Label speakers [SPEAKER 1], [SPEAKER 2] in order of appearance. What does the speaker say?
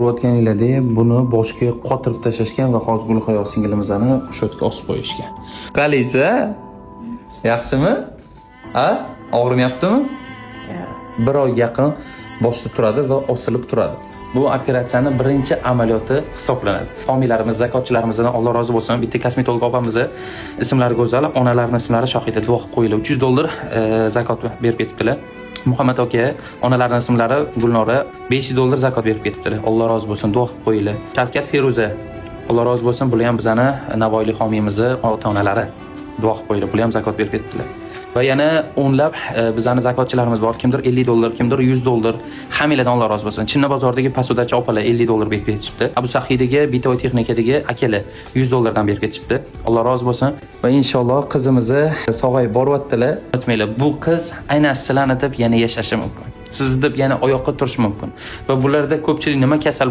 [SPEAKER 1] Ko'rayotganinglardek, buni boshga qotirib tashlashgan va hozir Gulhayo singlimizani o'sha yerga osib qo'yishgan. Qalaysiz? Yaxshimi? A? Og'rimayaptimi? Bir oy yaqin boshda turadi va osilib turadi. Bu operatsiyani birinchi amaliyoti hisoblanadi. Homiylarimiz, zakotchilarimizdan Alloh rozi bo'lsin. Bitta kosmetolog opamizni ismlari Go'zal, onalarini ismlari Shohida, duo qilib qo'yinglar. $300 zakot berib ketibdilar. Muhammad aka, onalarini ismlari Gulnora, $500 zakot berib ketibdilar. Alloh rozi bo'lsin, duo qilib qo'yinglar. Shavkat, Feruza, Alloh rozi bo'lsin, bular ham bizani Navoiylik homiyimizni ota-onalari. Duo qilib qo'yinglar, bular ham zakot berib ketibdilar. Va yana o'nlab bizani zakotchilarimiz bor. Kimdir $50, kimdir $100. Hammanglardan Alloh rozi bo'lsin. Chinna bozordagi pasudachi opalar $50 berib ketishibdi. Abu Sahiydagi bitoy texnikadagi akalar $100 berib ketishibdi. Alloh rozi bo'lsin. Va inshaalloh qizimizni sog'ayib boryaptilar. Unutmanglar, bu qiz aynan sizlarni deb yana yashashi mumkin. Sizni deb yana oyoqqa turishi mumkin. Va bularda ko'pchilik nima kasal